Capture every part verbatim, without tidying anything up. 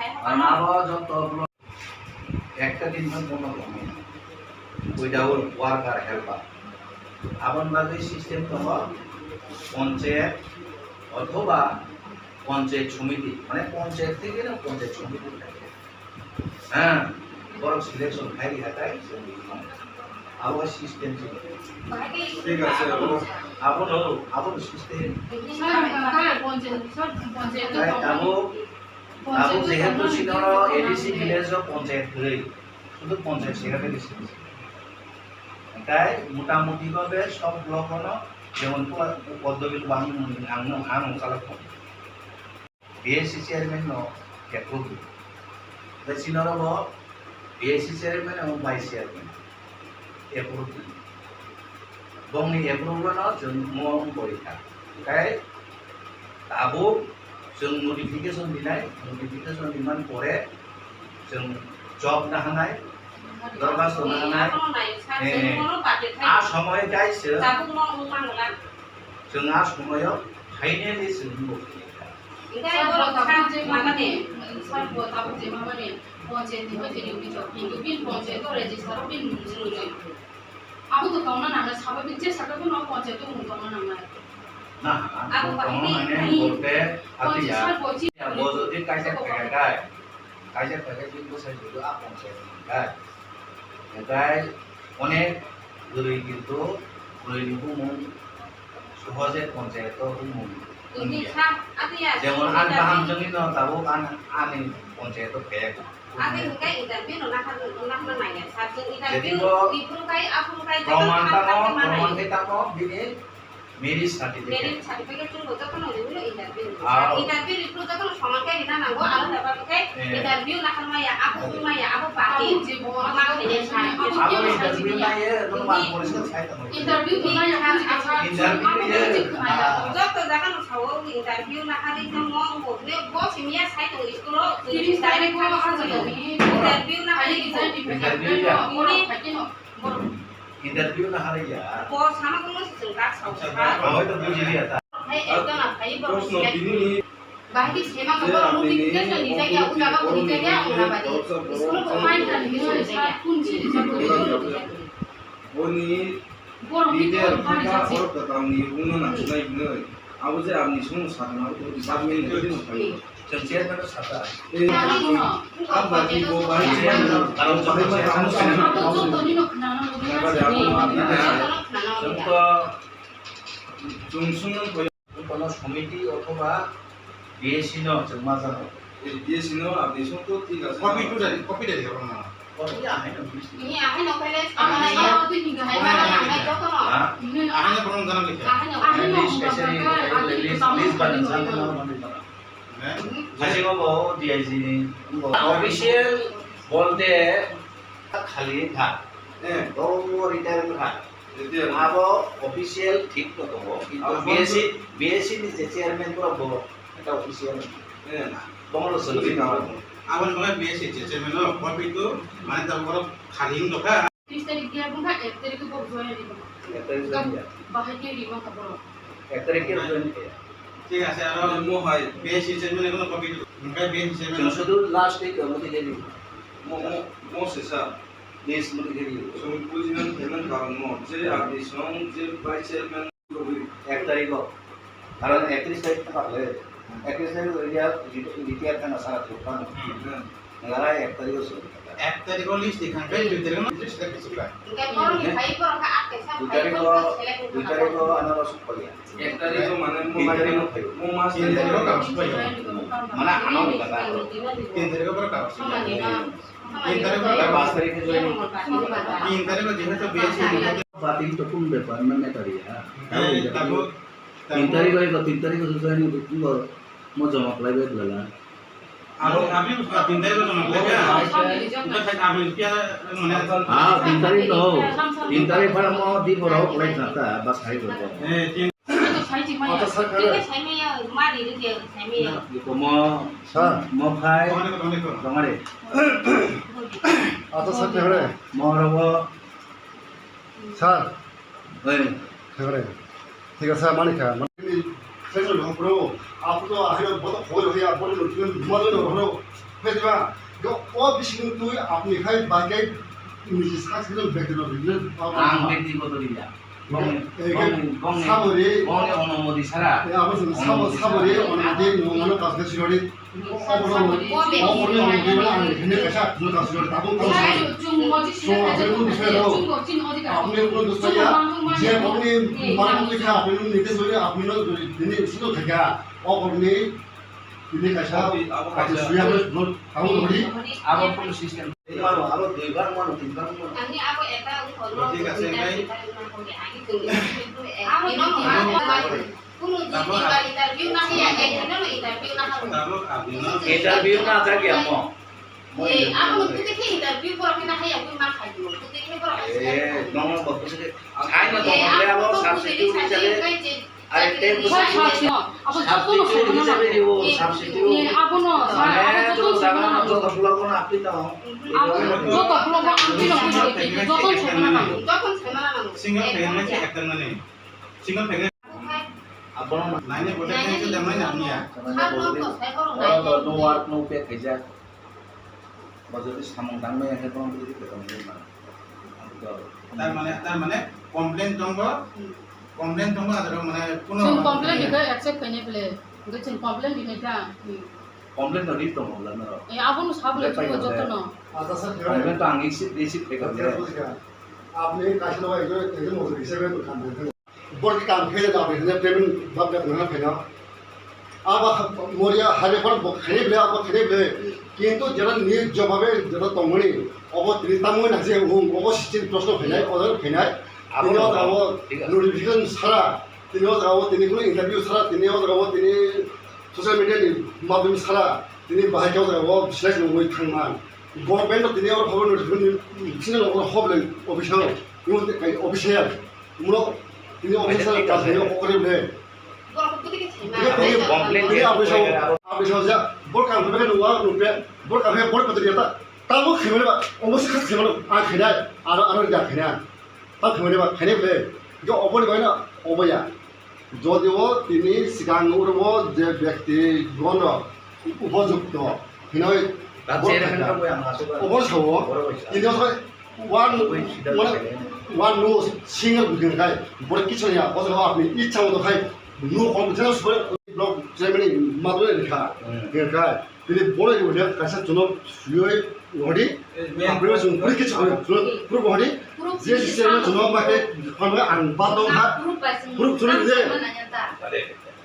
Ang abo joto ekta din no bono tongo. Without worker helper. Aboni bagwi system tongo panchayat othoba panchayat samiti, mane panchayat theke no panchayat samiti theke. Ha, borok selection khai ri hatai, chwng abo system se. Thik ase, abo. Abo no, abo no system. Sir, panchayat, sir, panchayat. Tai abo, abo jehetu sino A D C village o panchayat kwrwi, sudu panchayat secretary sini. Tai motamuti bhabe sob block o no, jemon Padmabil bang ang no, ang no chalok. B A C chairman no approve di. Tei chini oro bo B A C chairman abo vice chairman approve di. Bongni approve no chwng mo wng kori kha. Tei tabuk chwng notification dinai, notification diman pore chwng job nahanai, dorkhasto nahanai. Eh, a somoy kai se. Chwng a somoyo finally chwng bo khe kha. Sir, bo tabuk je mabani, sir, bo tabuk je mabani, panchayat ni bai tini office o, hindu bin panchayat o register o bin mung se nung. Abo to tongna nang, sabo bin je saka bin o panchayat o mung tongna nang nai. Na, abo tongna nang nai, bolte, ati ya. Panchayat sir, bo chi- Ya, bo jodi kaisa kaya kai. Kaisa kaya kai, bo sai jodi a panchayat ni kai. Etai onek gurui kintu gurui ni bumung sohoje panchayat o bumung wngya. Jemon ani baham jani no tabuk ani panchayat o kaya. Abo hwnkhe interview no nakha, nakha nangya. Sir, chwng interview ripru kai, aphuru kai, joto proman tamo, proman khe tamo, bini Marriage certificate. Marriage certificate chwng bo jotono rwino interview ni. Ah. Interview ripro jotono soman khe rina nango, alada bhabe khe interview naharmaya, abo wngmaya, abo party. Abo je bo ma khe ne sai. Abo interview naiye, no ma porisa sai tamo. Interview to naiye, interview naiye. Joto jaga no sao interview naharwi tongmo, bo ne bo simiya sai tong school o. Tiris tarikh o interview naharwi. Interview ya. Interview na hari ya. Bo sama kono se chwng kak sao. Acha, sa. Ba, ba, hoi to buji liya ta. Hai ekdom na phai bo. Proshno tini ni. Bahai sema ko bo notification ni jagya, ujaga bo ni jagya, ora badi. School ko mai ta ni ni jagya. Kun si ni jagya. Oni leader kha, oro kwtal ni wngna nang sinai hinwi. Abo je aboni song sakna, abo department ni twi no phaio. Chwng chairman no sakha. Eh, ang bati bo bahai chairman no, karon bahai ma tamo chairman no. Chwng to chwng sung no phaio. Kono somiti othoba B A C no chwng ma jano. Eh, B A C no aboni song to thik ase. Copy to dari, copy dari, copy ya hai no. Ni ahai no pele, amana ya, tu ni gahai mana nang hai joto no. Ha? Ahai no problem jana likha. Ahai no. Ahai no specially list, list ban jana. Hajingo bo D I G ni, bo official bolte khali tha. Eh. Bo retire wngkha. Retire. Abo official thik no tongo. Kintu abo B S C, B S C ni je chairman borok bo eta official. Eh. Bongolo sengwi tamo. Abo ni bagwi B S C je chairman no, bo kintu mane ta borok khali wng tongkha. Tris tarik dia bungkha, ek tarik bo join di. Ek tarik join dia. Bahai ke rima ka borok. Ek tarik ke join dia. Thik ase, aro mo hai B S C chairman kono copy, hingkai B S C chairman. Chwng sudu last week o muti khe di. Mo, mo, mo se sa. List muti khe di. Chwng buji nang khe nang karon mo, je aboni song, je vice chairman. Ek tarik o. Karon ekatris tarik thang kha le. Ekatris tarik o retire, retire thang kha sara thang kha. Hmm. Ngalai ek tarikh o sori. Ek tarikh o list dikhang khe dui tarikh o list dikhang khe sori. Hingke borok ni phai borok kha atte sa phai borok kha select wngkha. Dui tarikh o ano rosok paliya. Ek tarikh o mane mo tin tarikh o phai. Mo mas tin tarikh o kam sori. Mane ano wngkha ta. Tin tarikh o borok kam sori. Tin tarikh o borok kam sori. Tin tarikh o jehetu B S C ni. Party to kum bepar na matter ya. Tabo Tin tarikh o, tin tarikh o join wngkha, mo joma khlai bai bwla. Abo, abi, tin tarikh o joma khlai bai. Obo khai abi kya mane. Ah, tin tarikh o, tin tarikh para mo di boro khlai thangta, bas hai go. Eh, tin. Iko mo, sir, mo khai, dongare. Ata sa khere. Mo robo. Sir. Oi. Khere. Thik ase, mani kha. Session ho bro, apu to ahai boto khoi hoya, boto lo tun mali lo bro. Phai diba, yo o bising tui apni khai bagai niji sak silam bekti lo biglen. Ang bekti goto riya. Bong, eh, bong, bong, sabori. Bong ni onumoti sara. Eh, abo sabo, sabori onumoti nungano kasbe sirori. Abo kono system. Mano, abo dui bar mano, tin bar mano. Thik ase, nai. Kunu interview na haya, ek din no interview na haya. Tabuk abino. Interview na jagya mo. Mo eh, interview abo na. Kutu khe interview borok khe na haya, kunu ma khai mo. Kutu khe borok hai. Eh, nong nong kutu khe. Sai no to le abo substitute hisabe. Are te substitute hisabe ribo, substitute. Mane to jaga no joto block no apni no. Abo joto block no apni no. Joto sai mana. Joto sai mana. Single family se ekta mane. Single family. Abono naina bote khe khe damai na niya. Oro to no work no pay khaijak. Bo jodi samung tangmaya khe bono bwrwi khe tongmani ma. Tar mane, tar mane complain tongbo, complain tongbo adaro mane kuno. Chwng complain ni khe accept khainai bwle. Hwnkhe chwng complain rinai ta. Complain no ri tongo bwla norok. Eh, abono sa bwle chwng jotono. Complain to ang receive, receive khaikha bwle. Apni kaisa no ekjon, ekjon mojoli hisab e kam khaikha. Borok khe kam khe da, payment bab da, nang khaina. Abo moria hare por bo khaini ble, abo khaini ble. Kintu jera ni jobabe jera tongmani, obo tini tamoi na je hum, obo siching proshno khainai, order khainai. Abo tini o jaga o notification sara, tini o jaga o tini kunu interview sara, tini o jaga o tini social media ni madhyam sara, tini bahai khe o jaga o select nungwi thangma. Government no tini oro khobor notification ni, sini oro hob le official, official. Ulo, tini officer ka tini okore ble. Tini officer, officer ja, bor kam khe nuwa nupe, bor kam khe bor kotri ta. Tamo khimene ba, omo se khas khimene, a khina, aro aro ja khina. Ta khimene ba, khine ble. Jo oboni bai na, oboya. Jodi o tini sikang urbo je byakti gono upojukto hinoi obor sao, tini o One, one, one no single bwkha khai, borok kisa ya, o jaga apni ichha moto khai, no competition soi block chairman ni madre ni kha, ni kha, tini borok ni wngkha kaisa chwng suyoi wadi, apni chwng puri kisa chwng puri wadi, je chairman chwng ma khe, ang bad dong kha, proof chwng de.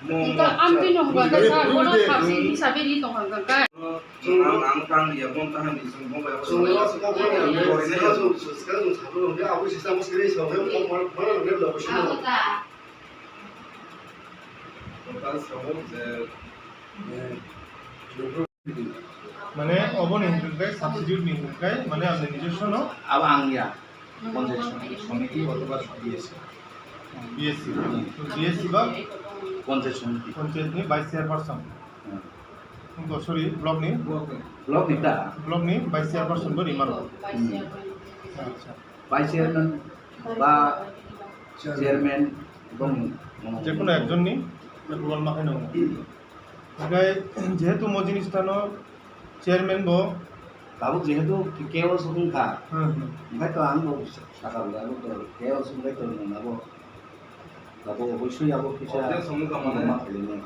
Ang twi no hwnka khe sir, bono sabsi hisabe ri tong kha hwnka khe. Ang, ang tang ya, bong tang di, song bong bai, bong bai. Mane, oboni hwnka khe, substitute ni hwnka khe, mane, ang nijoswo no. Abo ang ya. Panchayat Samiti othoba B S C. B S C. Hmm. B S C ba? Panchayat Samiti. Panchayat ni vice chairperson. Hmm. Sorry, block ni? Block ni ta? Block ni vice chairperson bo rimano. Hmm. Acha. Vice chairman ba chairman bong. Jekunu ekjon ni approval ma khaino. Oke, jehetu mo jinis tano Chairman bo? Tabuk jehetu chaos wngkha, hmm, hmm, onkhe to ang bo sakha bwla, abo to chaos wngkhe to nwng abo, abo obosoi abo kisa. Obje somukha mane? Ma khailai nai.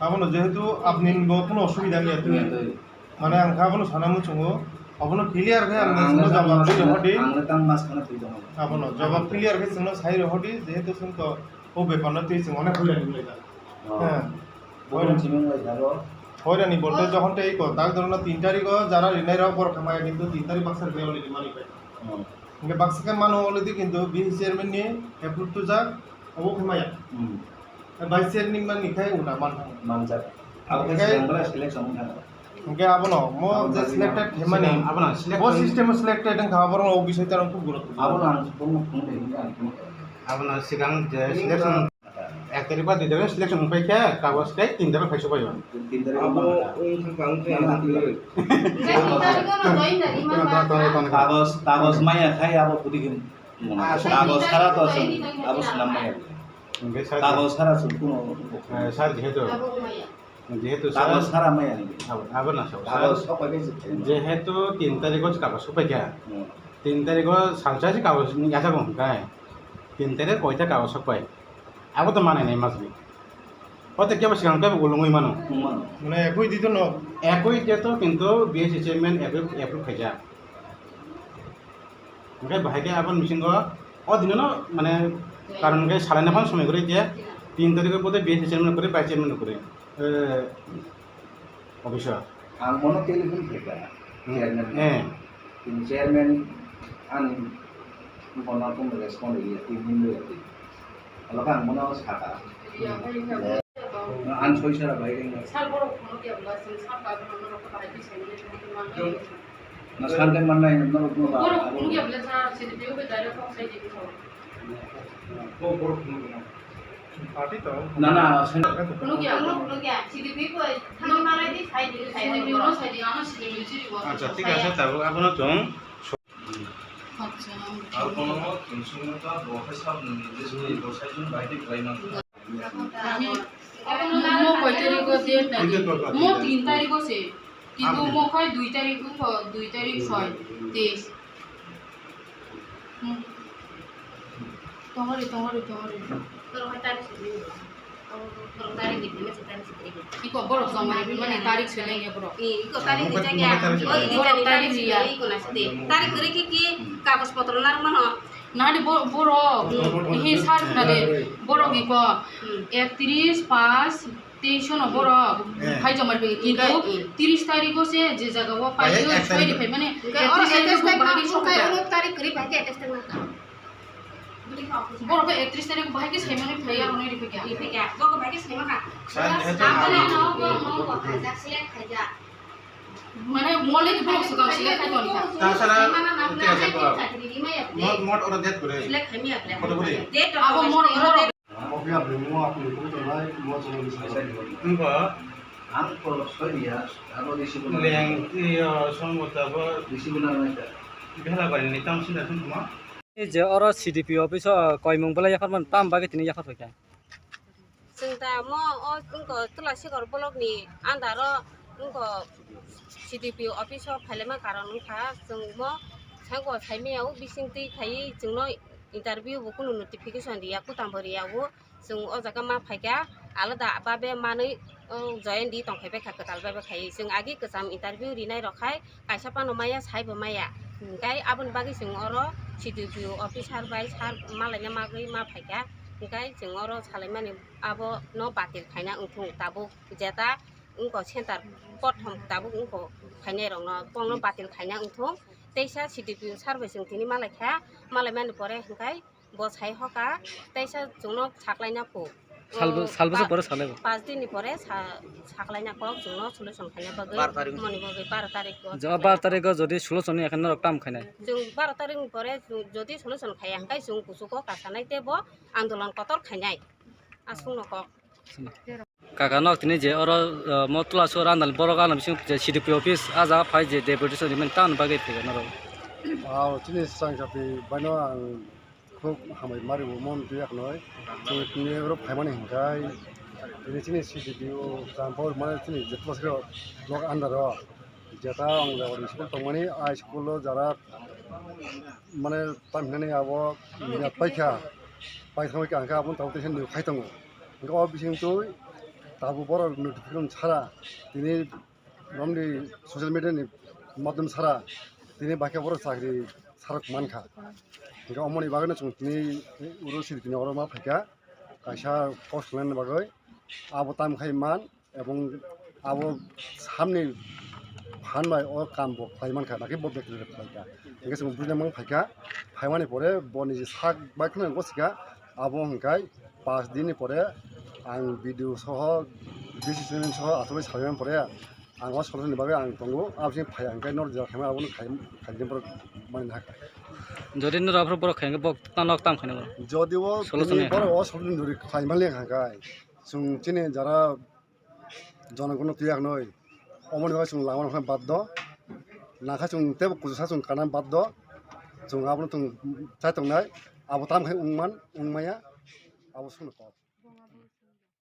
Abono jehetu apni bo kuno osubida wngya twi. Wngya twi. Mane ang kha abono sana muchungo, abono clear khe ang Ang chwngno le tang jawab mas twi rohor di. Ang le tang mas khana twi tongo. Abono jawab clear khe chwngno sai rohor di, jehetu chwng to o bepar no twi chwng onek hoirani wnglaijak. Oh. Heh. Bo Hoirani. Chimung lai jago. Hoirani bolte jokhon tei ko, tak dhoro na tin tarikh o jara rinai rok borok khamaya, kintu tin tarikh baksa rinai already mani pai. Oh. Hingke baksa khe mano already, kintu B C chairman ni approve tujak, obo khe maya. Hmm. Vice chairman ni khai una man thang. Manjak. Abo khe Hingke selection wng thang. Hingke abono mo Abo je bagi selected na. Hemani. Abono selection. Bo system selected wngkha, abono o bisai tarong khub guruttopurno. Abono ang phone phone de hingke ang phone. Abono sigang je selection ek tarikh ba dui tarikh selection wngpai khe kagoj tei tin tarikh khai sobai o. Tin tarikh Abo wngkha. Wng thang thang khe Na, na, ang tin tarikh. Tin tarikh. Kagoj, kagoj maya khai abo pudi khe. Ah, Kagoj sara to abo swnam maya. Hingke sir, Kagoj sara chwng kuno. Eh, sir, jehetu, jehetu sir, Kagoj sara maya ni. Abo, abo na sir. Kagoj sok pai khe. Jehetu tin tarikh o kagoj sok pai kha. Hmm. Tin tarikh o salsa se kagoj ni yachago hwnkhai. Tin tarikh koita kagoj sok pai. Abo to manai nai masni. O to kebo swkang kebo ulungwi mano. Mano. Mane ekoi di to no. Ekoi di to kintu B C chairman ekoi approve khaijak. Hingke bahai khe aboni bisingo o dino no mane karon hingke salaina phano somoi kwrwi je tin tarikh o bote B C chairman kwrwi, vice chairman kwrwi. Eh, officer. Ang bono telephone khaikha, Hmm. Chairman. Eh. Tini chairman ani bono tong respond riya, tin din riya, tin. Alo khe ang bono saka. Hmm. Ang soi sara bai khe. Sir, borok phunuk ya bwla, sir, sir, bai khe norok bahai khe sengwi tongwi mannai. Na sir khe mannai, norok phunuk ba, Borok abo. Phunuk ya bwla, sir, sini twiwi bai direct kok sai di kho. Bo borok phunuk ya. Party to. Na, na, sen- Phunuk ya, phunuk, phunuk ya. Sidi bi koi, thang malai di, sai di, sai di. Sidi bi ro sai di, ano sidi bi chiri bo. Acha, thik ase, tabuk abono chwng. Acha. Ar kono kinsungno ta bo hai sab ni, je sini bo sai jun bai di bai man. Mo koi tarikh o date nai di? Mo tin tarikh o se. Kintu mo khai dui tarikh wngkha, dui tarikh soi, teis. Hmm. Tongori, tongori, tongori. Iko borok tongori, bini tarikh seleng ya borok. Iko tarikh ni jagya, iko tarikh ni jagya, iko na sidi. Tarikh kwrwi khe ki kagoj potro narwk mano. Nani bo-, borok, Hmm. Hi sar khna de, borok iko, Hmm. Ektris pas, Teis no borok Eh. Phai jomai bai, kintu Hingke, mm. Tris tarikh o se je jaga o Pai pai ek soi tarikh. Ri phai mani, Hingke ek oro tris tarikh o attest tag bahai ma, sok hingke ja. Oro tarikh kwrwi bai khe attest tag ma kha. Borok khe ek tris tarikh o bahai khe sai mani phai ya, hwnwi ri phai kha. Ri phai kha, jogo bai khe sai ma kha. Sir, jehetu Ang ang no, no, no, no, khaijak, select khaijak. Mane, mole ni borok swkang select khai ton kha. Ta sara, Sai ma na, na, tei na, asa na, ko. Chakri ri ma ya, Mot, mot oro date kwrwi. Select khai ma ya, Photo kwrwi. Date Abo oro mot, mot. Oke, apni mo, apni kung tongnai, mo chwngno bwskango. Wngkha. Ang kok soi ya, abo receive na. Leng, iyo, songwta bo. Receive na nai ta. Belabarini town sina thung ma. Ni je oro C D P office o koimung belai yaphar man, tam bagwi tini yaphar phaikha. Chwng da mo o wngkha Tulasikor block ni under o wngkha C D P office o phailema karon wngkha, chwng mo sangko saimaya o bising twi khaiwi chwngno interview bo kunu notification riya, kutam bo riya o. Chwng o jaga ma phaikha, alada babe manwi, o, join di tongkhai baikha, kwtal babe khai. Chwng agi kwcham interview rinai rok khai, kaisa phano maya, sai bo maya. Hwnkhe aboni bagwi chwng oro C D P O officer bai sir malaina magwi ma phaikha. Hwnkhe chwng oro salaimani abono batil khaina wngthung tabuk, jeta wngkha center kothom tabuk wngkha khainai rokno, bongno batil khaina wngthung. Teisa C D P O sir bai chwng tini malaikha, malaimani pore hwnkhe Bo sai hoka, teisa chwngno saklaina kho. Salbo-, O, salbose pa-, pore salai bo? Pas din ni pore sa-, saklaina kok chwngno solution khaina bagwi, Bar tarik. Moni bagwi bar tarik o Jo, saklaina bar tarik o kok. Jodi solution ya khe norok tam khainai? Chwng bar tarik ni pore chwng jodi solution khaiya hwnkhe chwng kuchugo kasanai tei bo andolon kotor khainai. Aswkno kok. Kaka nok tini je oro, uh, mo tula so randal borok ano bising je C D P office ah jaga phai je deputation rimani tamoni bagwi phaiya norok. Ah, chini chwng chati baino ang Khub hambai mari bo mon twi yakhnoi. Chwng tini oro phaimani hwnkhe tini chini C D P O Champur mane chini Jetla Sri block under o jeta Anganwadi school tongmani, a school o jara mane tam hinani abo paikha, paithangbai kha hwnkhe aboni tabuk teisa nwi khai tongo. Hwnkhe o bisingtwi tabuk borok notification sara tini Romni social media ni madhyam sara tini baikhe borok chakri sarok mankha. Hingke omoni bagwino chwng tini uro siri tini oro ma phaikha. Kaisa kok swlangni bagwi abo tam khai man ebong abo samni phan bai o kam bo khlai mankha, nakhe bo bekti khlaikha. Hingke chwng bujina mang phaikha, phaimani pore bo niji sak bai kheno gosika, abo hingkai pas din ni pore ang video soho, D C channel soho asogwi salaiman pore ang o solution ni bagwi ang tongo, aboni phai ang khe nor jora khaima abono khai, khai din borok mani hakha. Jodi nor aphuru borok khai hwnkhe bok tano tam khaina borok. Jodi o solution tini ya. Borok o solution jodi khai mali hwnkhe chwng chini jara jonogono tuya hnoi omoni bagwi chwng lama rok baddo, nakha chwng tebo kuchusa chwng kana baddo, chwng abono chwng chai tongnai, abo tam khai wngman wngmaya, abo songno kok.